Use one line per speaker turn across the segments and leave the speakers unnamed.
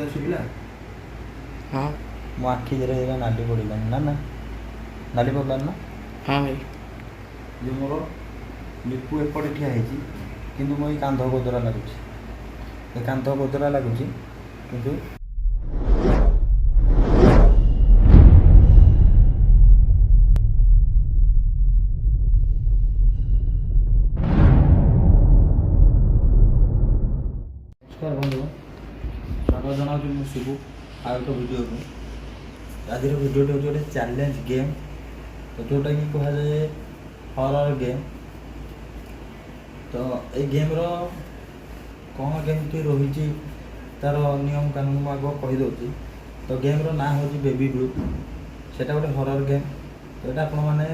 ତୋତେ ଶୁଭିଲା?
ହଁ।
ମୋ ଆଖି ଧୀରେ ଧୀରେ ନାଲି ପଡ଼ିଲାଣି। ନା ନା, ନାଲି ପଡ଼ିଲାଣି ନା?
ହଁ ଭାଇ।
ଯେ ମୋର ଲିପୁ ଏପଟେ ଠିଆ ହେଇଛି, କିନ୍ତୁ ମୋ ଏଇ କାନ୍ଧ ଗୋଦରା ଲାଗୁଛି, ଏ କାନ୍ଧ ଗୋଦରା ଲାଗୁଛି। କିନ୍ତୁ ନମସ୍କାର ବନ୍ଧୁ, ସ୍ୱାଗତ ଜଣାଉଛି ମୁଁ ଶିବୁ ଆଉ ଏକ ଭିଡ଼ିଓକୁ। ଆଜିର ଭିଡ଼ିଓଟି ହେଉଛି ଗୋଟେ ଚ୍ୟାଲେଞ୍ଜ ଗେମ୍, ତ ଯେଉଁଟାକି କୁହାଯାଏ ହରର ଗେମ୍। ତ ଏଇ ଗେମ୍ର କ'ଣ କେମିତି ରହିଛି ତା'ର ନିୟମ କାନୁନ ମୁଁ ଆଗ କହିଦେଉଛି। ତ ଗେମ୍ର ନାଁ ହେଉଛି ବେବି ବ୍ଲୁ। ସେଇଟା ଗୋଟେ ହରର ଗେମ୍। ତ ଏଇଟା ଆପଣମାନେ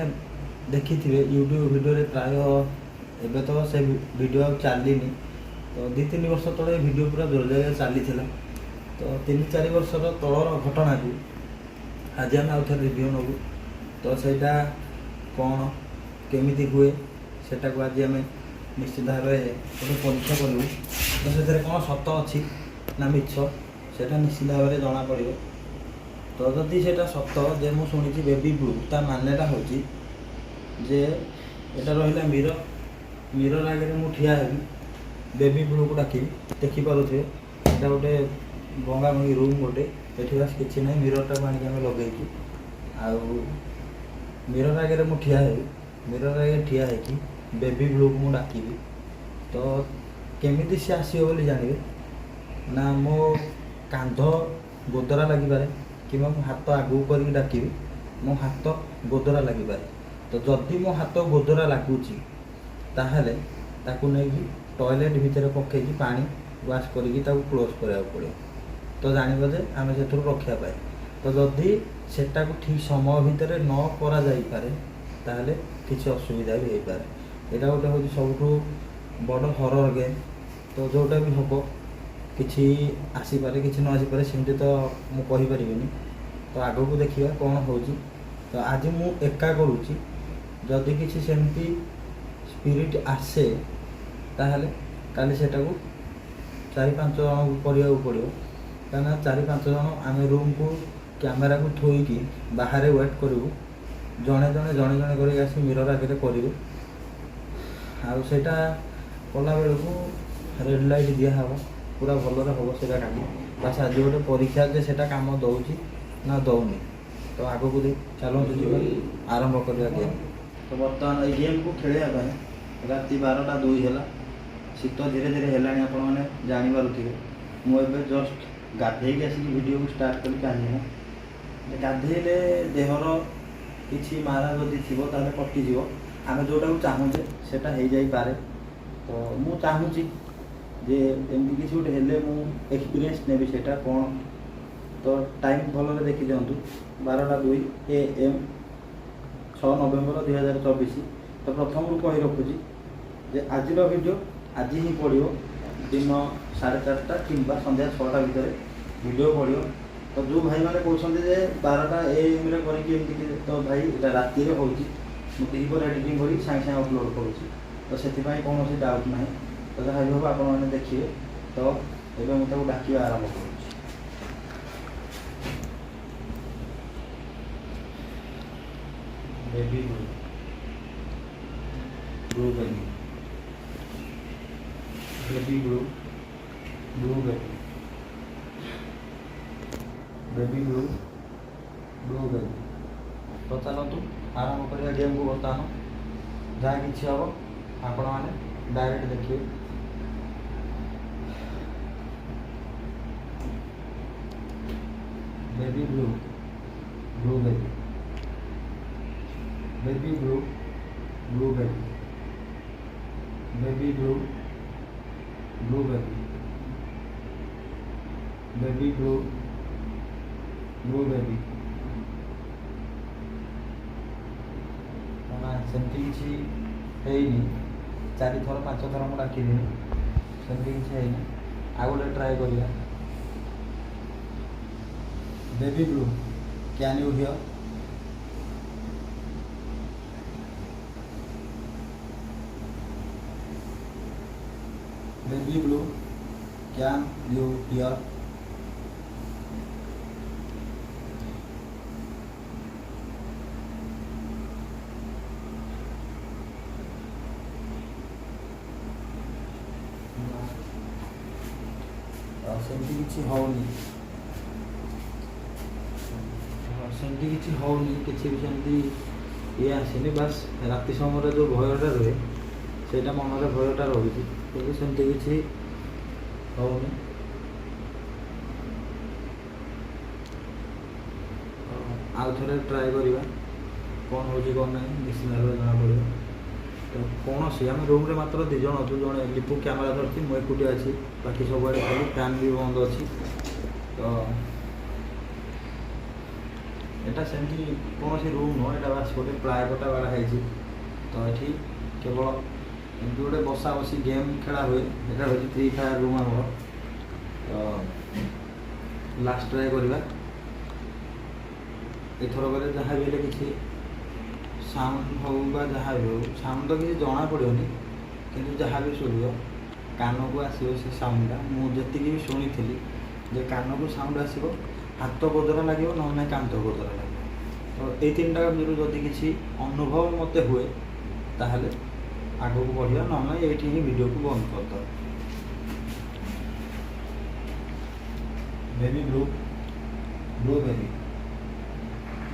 ଦେଖିଥିବେ ୟୁଟ୍ୟୁବ୍ ଭିଡ଼ିଓରେ ପ୍ରାୟ। ଏବେ ତ ସେ ଭିଡ଼ିଓ ଆଉ ଚାଲିନି। ତ 2-3 ବର୍ଷ ତଳେ ଏ ଭିଡ଼ିଓ ପୁରା ଜୋରଦାରିଆ ଚାଲିଥିଲା। ତ 3-4 ବର୍ଷର ତଳର ଘଟଣାକୁ ଆଜି ଆମେ ଆଉ ଥରେ ରିଭ୍ୟୁ ନେବୁ। ତ ସେଇଟା କ'ଣ କେମିତି ହୁଏ ସେଟାକୁ ଆଜି ଆମେ ନିଶ୍ଚିତ ଭାବରେ ଗୋଟେ ପରୀକ୍ଷା କରିବୁ। ତ ସେଥିରେ କ'ଣ ସତ ଅଛି ନା ମିଛ ସେଇଟା ନିଶ୍ଚିତ ଭାବରେ ଜଣାପଡ଼ିବ। ତ ଯଦି ସେଇଟା ସତ ଯେ ମୁଁ ଶୁଣିଛି ବେବି ବ୍ଲୁ, ତା ମାନେଟା ହେଉଛି ଯେ ଏଇଟା ରହିଲା ମିରର। ମିରର ଆଗରେ ମୁଁ ଠିଆ ହେବି, ବେବି ବ୍ଲୁକୁ ଡାକିବି। ଦେଖିପାରୁଥିବେ ଏଇଟା ଗୋଟେ ଭଙ୍ଗା ଭଙ୍ଗି ରୁମ୍ ଗୋଟେ, ଏଠି ବାସ୍ କିଛି ନାହିଁ। ମିରରଟାକୁ ଆଣିକି ଆମେ ଲଗେଇଛୁ। ଆଉ ମିରର ଆଗରେ ମୁଁ ଠିଆ ହେବି, ମିରର ଆଗରେ ଠିଆ ହେଇକି ବେବି ବ୍ଲୁକୁ ମୁଁ ଡାକିବି। ତ କେମିତି ସେ ଆସିବ ବୋଲି ଜାଣିବେ ନା ମୋ କାନ୍ଧ ଗୋଦରା ଲାଗିପାରେ, କିମ୍ବା ମୋ ହାତ ଆଗକୁ କରିକି ଡାକିବି, ମୋ ହାତ ଗୋଦରା ଲାଗିପାରେ। ତ ଯଦି ମୋ ହାତ ଗୋଦରା ଲାଗୁଛି ତାହେଲେ ତାକୁ ନେଇକି ଟଏଲେଟ୍ ଭିତରେ ପକେଇକି ପାଣି ୱାଶ୍ କରିକି ତାକୁ କ୍ଲୋଜ୍ କରିବାକୁ ପଡ଼ିବ। ତ ଜାଣିବ ଯେ ଆମେ ସେଥିରୁ ରକ୍ଷା ପାଇବା। ତ ଯଦି ସେଟାକୁ ଠିକ୍ ସମୟ ଭିତରେ ନ କରାଯାଇପାରେ ତାହେଲେ କିଛି ଅସୁବିଧା ବି ହେଇପାରେ। ଏଇଟା ଗୋଟେ ହେଉଛି ସବୁଠୁ ବଡ଼ ହରର ଗେମ୍। ତ ଯେଉଁଟା ବି ହେବ କିଛି ଆସିପାରେ, କିଛି ନ ଆସିପାରେ, ସେମିତି ତ ମୁଁ କହିପାରିବିନି। ତ ଆଗକୁ ଦେଖିବା କ'ଣ ହେଉଛି। ତ ଆଜି ମୁଁ ଏକା କରୁଛି। ଯଦି କିଛି ସେମିତି ସ୍ପିରିଟ୍ ଆସେ ତାହେଲେ କାଲି ସେଟାକୁ 4-5 ଜଣଙ୍କୁ କରିବାକୁ ପଡ଼ିବ। କାହିଁକିନା 4-5 ଜଣ ଆମେ ରୁମ୍କୁ କ୍ୟାମେରାକୁ ଥୋଇକି ବାହାରେ ୱେଟ୍ କରିବୁ। ଜଣେ ଜଣେ ଜଣେ ଜଣେ କରିକି ଆସି ମିରର ଆଗରେ କରିବେ। ଆଉ ସେଇଟା କଲାବେଳକୁ ରେଡ଼୍ ଲାଇଟ୍ ଦିଆହେବ, ପୁରା ଭଲରେ ହେବ ସେଇଟା କାମ। ବାସ୍ ଆଜି ଗୋଟେ ପରୀକ୍ଷା ଯେ ସେଇଟା କାମ ଦେଉଛି ନା ଦେଉନି। ତ ଆଗକୁ ଦେଇ ଚାଲନ୍ତୁ ଯିବା, ଆରମ୍ଭ କରିବା ଗେମ୍। ତ ବର୍ତ୍ତମାନ ଏଇ ଗେମ୍କୁ ଖେଳିବା ପାଇଁ ରାତି 12ଟା 2 ହେଲା। ଶୀତ ଧୀରେ ଧୀରେ ହେଲାଣି, ଆପଣମାନେ ଜାଣିପାରୁଥିବେ। ମୁଁ ଏବେ ଜଷ୍ଟ ଗାଧେଇକି ଆସିକି ଭିଡ଼ିଓକୁ ଷ୍ଟାର୍ଟ କଲି। କାହିଁକିନା ଗାଧେଇଲେ ଦେହର କିଛି ମାରା ଯଦି ଥିବ ତାହେଲେ କଟିଯିବ। ଆମେ ଯେଉଁଟାକୁ ଚାହୁଁଛେ ସେଇଟା ହେଇଯାଇପାରେ। ତ ମୁଁ ଚାହୁଁଛି ଯେ ଏମିତି କିଛି ଗୋଟେ ହେଲେ ମୁଁ ଏକ୍ସପିରିଏନ୍ସ ନେବି ସେଇଟା କ'ଣ। ତ ଟାଇମ୍ ଭଲରେ ଦେଖିଦିଅନ୍ତୁ, 12ଟା 2 AM, 6 November 2024। ତ ପ୍ରଥମରୁ କହି ରଖୁଛି ଯେ ଆଜିର ଭିଡ଼ିଓ ଆଜି ହିଁ ପଡ଼ିବ। ଦିନ 4:30 କିମ୍ବା ସନ୍ଧ୍ୟା 6ଟା ଭିତରେ ଭିଡ଼ିଓ ପଡ଼ିବ। ତ ଯେଉଁ ଭାଇମାନେ କହୁଛନ୍ତି ଯେ 12ଟା AMରେ କରିକି ଏମିତି, ତ ଭାଇ ଏଇଟା ରାତିରେ ହେଉଛି। ମୁଁ ଦ୍ୱିପହରେ ଏଡ଼ିଟିଂ କରିକି ସାଙ୍ଗେ ସାଙ୍ଗେ ଅପଲୋଡ଼ କରୁଛି। ତ ସେଥିପାଇଁ କୌଣସି ଡାଉଟ୍ ନାହିଁ। ତ ଯାହା ବି ହେବ ଆପଣମାନେ ଦେଖିବେ। ତ ଏବେ ମୁଁ ତାକୁ ଡାକିବା ଆରମ୍ଭ କରୁଛି। Baby blue, blue baby, baby blue, blue baby, baby blue, blue baby. ତ ଚାଲନ୍ତୁ ଆରମ୍ଭ କରିବା ଗେମ୍କୁ। ବର୍ତ୍ତମାନ ଯାହା କିଛି ହେବ ଆପଣମାନେ ଡାଇରେକ୍ଟ ଦେଖିବେ। Baby blue, blue baby, baby blue, blue baby, baby blue, blue baby, baby blue, blue baby. ନା, ସେମିତି କିଛି ହେଇନି। 4 ଥର 5 ଥର ମୁଁ ଡାକିଲିଣି, ସେମିତି କିଛି ହେଇନି। ଆଉ ଗୋଟେ ଟ୍ରାଏ କରିବା। Baby blue, can you hear? Baby blue, can you hear? ସେମିତି କିଛି ହେଉନି, ସେମିତି କିଛି ହେଉନି, କିଛି ବି ସେମିତି ଇଏ ଆସିନି। ବାସ୍ ରାତି ସମୟରେ ଯେଉଁ ଭୟଟା ରୁହେ ସେଇଟା ମନରେ ଭୟଟା ରହୁଛି, କିନ୍ତୁ ସେମିତି କିଛି ହେଉନି। ଆଉ ଥରେ ଟ୍ରାଏ କରିବା, କ'ଣ ହେଉଛି କ'ଣ ନାହିଁ ନିଶ୍ଚିତ ଭାବରେ ଜଣାପଡ଼ିବ। ତ କୌଣସି ଆମେ ରୁମ୍ରେ ମାତ୍ର 2 ଜଣ ଅଛୁ, ଜଣେ ଲିପୁ କ୍ୟାମେରା ଧରିଛି, ମୁଁ ଏକୁଟିଆ ଅଛି, ବାକି ସବୁଆଡ଼େ ଖାଲି ଫ୍ୟାନ୍ ବି ବନ୍ଦ ଅଛି। ତ ଏଟା ସେମିତି କୌଣସି ରୁମ୍ ନୁହଁ, ଏଇଟା ବାସ୍ ଗୋଟେ ପ୍ଲାଏ ପଟା ବାଡ଼ା ହେଇଛି। ତ ଏଠି କେବଳ ଏମିତି ଗୋଟେ ବସା ବସି ଗେମ୍ ଖେଳା ହୁଏ। ଏଇଟା ହେଉଛି ଫ୍ରି ଫାୟାର ରୁମ୍ ଆମର। ତ ଲାଷ୍ଟ ଟ୍ରାଏ କରିବା ଏଥରକରେ, ଯାହା ବି ହେଲେ କିଛି ସାଉଣ୍ଡ ହଉ ବା ଯାହା ବି ହଉ, ସାଉଣ୍ଡ ତ କିଛି ଜଣାପଡ଼ିବନି, କିନ୍ତୁ ଯାହା ବି ଶୁଭିବ କାନକୁ ଆସିବ ସେ ସାଉଣ୍ଡଟା। ମୁଁ ଯେତିକି ବି ଶୁଣିଥିଲି ଯେ କାନକୁ ସାଉଣ୍ଡ ଆସିବ, ହାତ ଗୋଦରା ଲାଗିବ, ନହେଲେ ନାହିଁ କାନ୍ଧ ଗୋଦରା ଲାଗିବ। ତ ଏଇ 3ଟା ଭିତରୁ ଯଦି କିଛି ଅନୁଭବ ମୋତେ ହୁଏ ତାହେଲେ ଆଗକୁ ବଢ଼ିବା, ନହେଲେ ନାହିଁ ଏଇଠି ହିଁ ଭିଡ଼ିଓକୁ ବନ୍ଦ କରିଦେବା। Baby blue, blue baby,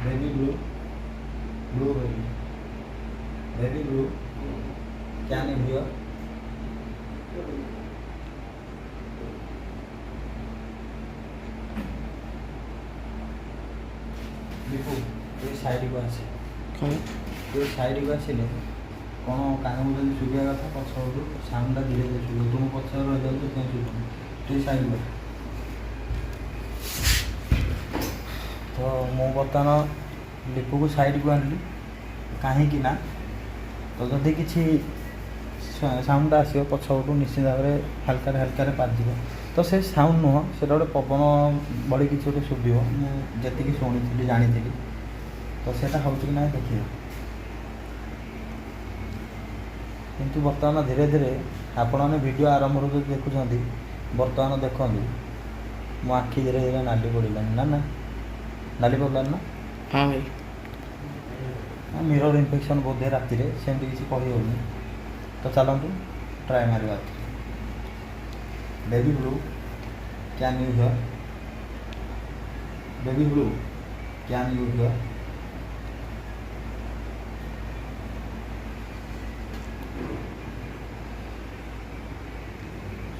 baby blue, blue baby, baby blue, can you hear? Dipu, ତୁଇ ସାଇଡ଼କୁ ଆସେ।
କ'ଣ?
ତୁଇ ସାଇଡ଼କୁ ଆସିଲେ କ'ଣ କାନକୁ ଯଦି ଶୁଭିବା କଥା ପଛପଟୁ ସାଉଣ୍ଡଟା ଧୀରେ ଧୀରେ ଶୁଭିବ। ତୁମ ପଛରେ ରହିଯାଉଛି ସେଥିପାଇଁ ଶୁଭୁନି। ତୁଇ ସାଇଡ଼କୁ ଆସେ। ତ ମୁଁ ବର୍ତ୍ତମାନ ଲିପୁକୁ ସାଇଡ଼କୁ ଆଣିଲି, କାହିଁକି ନା ତ ଯଦି କିଛି ସାଉଣ୍ଡଟା ଆସିବ ପଛପଟୁ ନିଶ୍ଚିତ ଭାବରେ ହାଲକାରେ ହାଲକାରେ ବାଜିବ। ତ ସେ ସାଉଣ୍ଡ ନୁହଁ, ସେଇଟା ଗୋଟେ ପବନ ଭଳି କିଛି ଗୋଟେ ଶୁଭିବ। ମୁଁ ଯେତିକି ଶୁଣିଥିଲି ଜାଣିଥିଲି, ତ ସେଇଟା ହେଉଛି କି ନାହିଁ ଦେଖିବା। କିନ୍ତୁ ବର୍ତ୍ତମାନ ଧୀରେ ଧୀରେ ଆପଣମାନେ ଭିଡ଼ିଓ ଆରମ୍ଭରୁ ଯଦି ଦେଖୁଛନ୍ତି, ବର୍ତ୍ତମାନ ଦେଖନ୍ତୁ ମୋ ଆଖି ଧୀରେ ଧୀରେ ନାଲି ପଡ଼ିଲାଣି। ନା ନା ନାଲି ପଡ଼ିଲାଣି ନା?
ହଁ ଭାଇ।
ମିରର ଇନଫେକ୍ସନ୍ ବୋଧେ ରାତିରେ, ସେମିତି କିଛି କହିହେଉନି। ତ ଚାଲନ୍ତୁ ଟ୍ରାଏ ମାରିବା। Baby blue, can you hear? Baby blue, can you hear?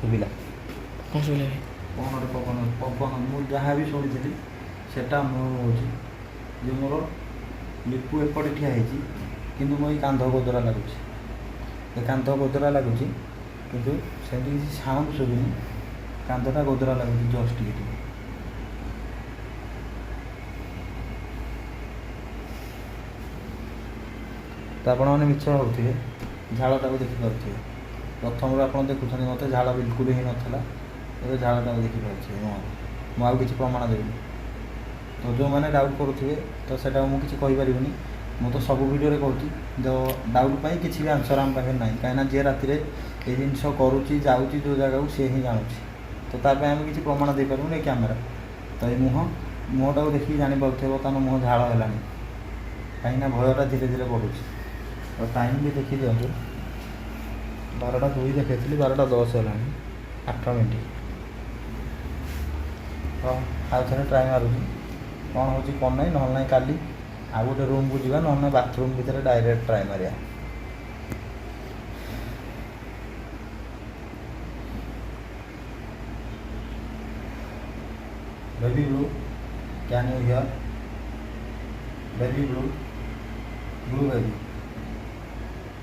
ଶୁଭିଲା?
କ'ଣ ଶୁଭିଲା ଭାଇ?
କ'ଣ ଗୋଟେ ପବନ, ପବନ ମୁଁ ଯାହା ବି ଶୁଣିଥିଲି ସେଟା ଅନୁଭବ ହେଉଛି ଯେ ମୋର ଲିପୁ ଏପଟେ ଠିଆ ହେଇଛି, କିନ୍ତୁ ମୋ ଏଇ କାନ୍ଧ ଗୋଦରା ଲାଗୁଛି, ଏ କାନ୍ଧ ଗୋଦରା ଲାଗୁଛି, କିନ୍ତୁ ସେମିତି କିଛି ସାଉଣ୍ଡ ଶୁଭୁନି, କାନ୍ଧଟା ଗୋଦରା ଲାଗୁଛି ଜଷ୍ଟ ଟିକେ ଟିକେ। ତ ଆପଣମାନେ ମିଛ ଭାବୁଥିବେ, ଝାଳଟାକୁ ଦେଖିପାରୁଥିବେ। ପ୍ରଥମରୁ ଆପଣ ଦେଖୁଛନ୍ତି ମୋତେ ଝାଳ ବିଲକୁଲ ହିଁ ନଥିଲା, ଏବେ ଝାଳଟାକୁ ଦେଖିପାରୁଥିବେ। ମୁଁ ଆଉ କିଛି ପ୍ରମାଣ ଦେବିନି। ତ ଯେଉଁମାନେ ଡାଉଟ୍ କରୁଥିବେ ତ ସେଇଟାକୁ ମୁଁ କିଛି କହିପାରିବିନି। ମୁଁ ତ ସବୁ ଭିଡ଼ିଓରେ କହୁଛି ତ ଡାଉଟ୍ ପାଇଁ କିଛି ବି ଆନ୍ସର୍ ଆମ ପାଖରେ ନାହିଁ, କାହିଁକିନା ଯିଏ ରାତିରେ ଏଇ ଜିନିଷ କରୁଛି, ଯାଉଛି ଯେଉଁ ଜାଗାକୁ, ସିଏ ହିଁ ଜାଣୁଛି। ତ ତା ପାଇଁ ଆମେ କିଛି ପ୍ରମାଣ ଦେଇପାରିବୁନି। ଏ କ୍ୟାମେରା ତ ଏଇ ମୁହଁଟାକୁ ଦେଖିକି ଜାଣିପାରୁଥିବେ ବର୍ତ୍ତମାନ ମୁହଁ ଝାଳ ହେଲାଣି, କାହିଁକିନା ଭୟଟା ଧୀରେ ଧୀରେ ବଢ଼ୁଛି। ତ ଟାଇମ୍ ବି ଦେଖିଦିଅନ୍ତୁ, 12:02 ଦେଖେଇଥିଲି, 12:10 ହେଲାଣି, 8 ମିନିଟ୍। ହଁ, ଆଉ ଥରେ ଟ୍ରାଏ ମାରୁଛି, କ'ଣ ହେଉଛି କ'ଣ ନାହିଁ। ନହେଲେ ନାହିଁ କାଲି ଆଉ ଗୋଟେ ରୁମ୍କୁ ଯିବା, ନହେଲେ ନାହିଁ ବାଥରୁମ୍ ଭିତରେ ଡାଇରେକ୍ଟ ଟ୍ରାଏ ମାରିବା। Baby blue, can you hear? Baby blue, blue baby,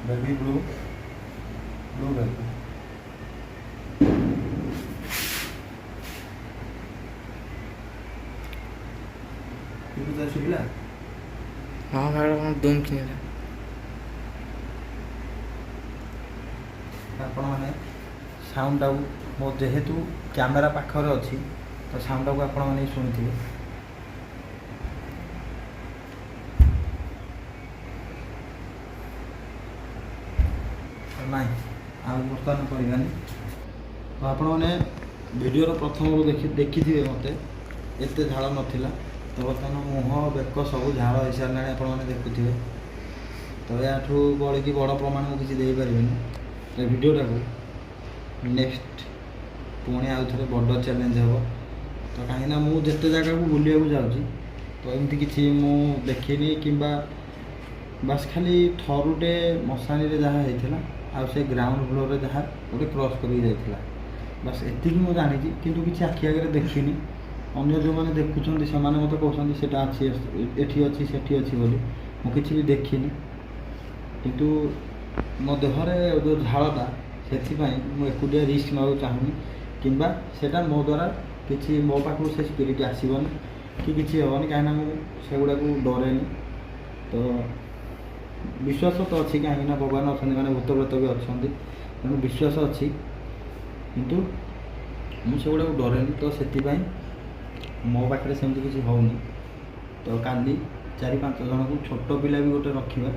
baby blue, blue baby. ଶୁଭିଲା?
ହଁ ଭାଇ, କ'ଣ ଦୁମ୍ କିଣିଲା।
ଆପଣମାନେ ସାଉଣ୍ଡଟାକୁ, ମୋ ଯେହେତୁ କ୍ୟାମେରା ପାଖରେ ଅଛି ତ ସାଉଣ୍ଡଟାକୁ ଆପଣମାନେ ଶୁଣିଥିବେ। ନାଇଁ ଆଉ ବର୍ତ୍ତମାନ କରିବାନି। ତ ଆପଣମାନେ ଭିଡ଼ିଓର ପ୍ରଥମରୁ ଦେଖିଥିବେ ମୋତେ ଏତେ ଝାଳ ନଥିଲା, ତ ବର୍ତ୍ତମାନ ମୁହଁ ବେକ ସବୁ ଝାଳ ହେଇସାରିଲାଣି, ଆପଣମାନେ ଦେଖୁଥିବେ। ତ ଏହାଠୁ ବଳିକି ବଡ଼ ପ୍ରମାଣ ମୁଁ କିଛି ଦେଇପାରିବିନି। ତ ଭିଡ଼ିଓଟାକୁ ନେକ୍ସଟ ପୁଣି ଆଉ ଥରେ ବଡ଼ ଚ୍ୟାଲେଞ୍ଜ ହେବ। ତ କାହିଁକିନା ମୁଁ ଯେତେ ଜାଗାକୁ ବୁଲିବାକୁ ଯାଉଛି, ତ ଏମିତି କିଛି ମୁଁ ଦେଖିନି, କିମ୍ବା ବାସ୍ ଖାଲି ଥରୁଟେ ମଶାଣିରେ ଯାହା ହେଇଥିଲା, ଆଉ ସେ ଗ୍ରାଉଣ୍ଡ ଫ୍ଲୋରରେ ଯାହା ଗୋଟେ କ୍ରସ୍ କରିକି ଯାଇଥିଲା, ବାସ୍ ଏତିକି ମୁଁ ଜାଣିଛି। କିନ୍ତୁ କିଛି ଆଖି ଆଗରେ ଦେଖିନି। ଅନ୍ୟ ଯେଉଁମାନେ ଦେଖୁଛନ୍ତି, ସେମାନେ ମୋତେ କହୁଛନ୍ତି ସେଇଟା ଅଛି, ଏଠି ଅଛି, ସେଠି ଅଛି ବୋଲି। ମୁଁ କିଛି ବି ଦେଖିନି, କିନ୍ତୁ ମୋ ଦେହରେ ଯେଉଁ ଝାଳଟା, ସେଥିପାଇଁ ମୁଁ ଏକୁଟିଆ ରିସ୍କ ନେବାକୁ ଚାହୁଁନି, କିମ୍ବା ସେଇଟା ମୋ ଦ୍ୱାରା କିଛି ମୋ ପାଖକୁ ସେ ସ୍ପିରିଟ୍ ଆସିବନି କି କିଛି ହେବନି, କାହିଁକିନା ମୁଁ ସେଗୁଡ଼ାକୁ ଡରେନି। ତ ବିଶ୍ୱାସ ତ ଅଛି, କାହିଁକିନା ଭଗବାନ ଅଛନ୍ତି ମାନେ ଭୂତ ପ୍ରେତ ବି ଅଛନ୍ତି, ତେଣୁ ବିଶ୍ୱାସ ଅଛି, କିନ୍ତୁ ମୁଁ ସେଗୁଡ଼ାକୁ ଡରେନି। ତ ସେଥିପାଇଁ ମୋ ପାଖରେ ସେମିତି କିଛି ହେଉନି। ତ କାଲି ଚାରି ପାଞ୍ଚ ଜଣକୁ, ଛୋଟ ପିଲା ବି ଗୋଟେ ରଖିବା,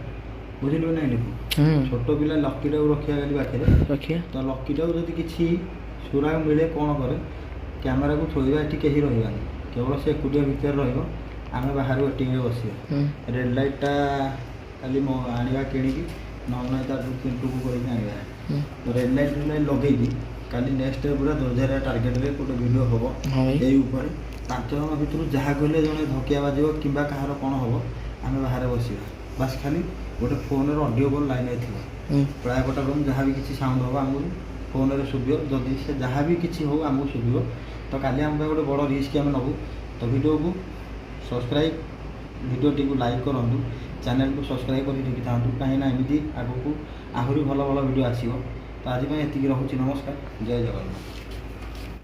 ବୁଝିଲୁ ନା ଲିପୁ?
ହୁଁ।
ଛୋଟ ପିଲା ଲକିଟାକୁ ରଖିବା କାଲି ପାଖରେ।
ରଖିବା।
ତ ଲକିଟାକୁ ଯଦି କିଛି ସୁରାଗ ମିଳେ, କ'ଣ କରେ, କ୍ୟାମେରାକୁ ଥୋଇବା। ଏଠି କେହି ରହିବାନି, କେବଳ ସେ ଏକୁଟିଆ ଭିତରେ ରହିବ, ଆମେ ବାହାରେ ୱେଟିଂରେ ବସିବା। ରେଡ଼୍ ଲାଇଟ୍ଟା କାଲି ମୋ ଆଣିବା କିଣିକି, ନହେଲେ ନାହିଁ ତାଠୁ ପିଣ୍ଟୁକୁ କହିକି ଆଣିବା। ତ ରେଡ଼୍ ଲାଇଟ୍ ଲାଇଟ୍ ଲଗେଇକି କାଲି ନେକ୍ସଟ ପୁରା ଜୋରଜାରିଆ ଟାର୍ଗେଟରେ ଗୋଟେ ଭିଡ଼ିଓ ହେବ।
ହଁ ଭାଇ।
ଏଇ ଉପରେ ପାଞ୍ଚ ଜଣ ଭିତରୁ ଯାହା କହିଲେ ଜଣେ ଧକିଆ ବାଜିବ କିମ୍ବା କାହାର କ'ଣ ହେବ, ଆମେ ବାହାରେ ବସିବା। ବାସ୍ ଖାଲି ଗୋଟେ ଫୋନ୍ର ଅଡ଼ିଓ କଲ୍ ଲାଇନ୍ରେ ଥିବ। ପ୍ରାୟ କଟା ରୁମ୍ ଯାହା ବି କିଛି ସାଉଣ୍ଡ ହେବ, ଆମକୁ ଫୋନ୍ରେ ଶୁଭିବ। ଯଦି ସେ ଯାହା ବି କିଛି ହଉ, ଆମକୁ ଶୁଭିବ। ତ କାଲି ଆମ ପାଇଁ ଗୋଟେ ବଡ଼ ରିସ୍କ ଆମେ ନେବୁ। ତ ଭିଡ଼ିଓକୁ ସବସ୍କ୍ରାଇବ୍, ଭିଡ଼ିଓଟିକୁ ଲାଇକ୍ କରନ୍ତୁ, ଚ୍ୟାନେଲକୁ ସବସ୍କ୍ରାଇବ୍ କରି ରଖିଥାନ୍ତୁ, କାହିଁକିନା ଏମିତି ଆଗକୁ ଆହୁରି ଭଲ ଭଲ ଭିଡ଼ିଓ ଆସିବ। ତ ଆଜି ପାଇଁ ଏତିକି ରହୁଛି। ନମସ୍କାର, ଜୟ ଜଗନ୍ନାଥ।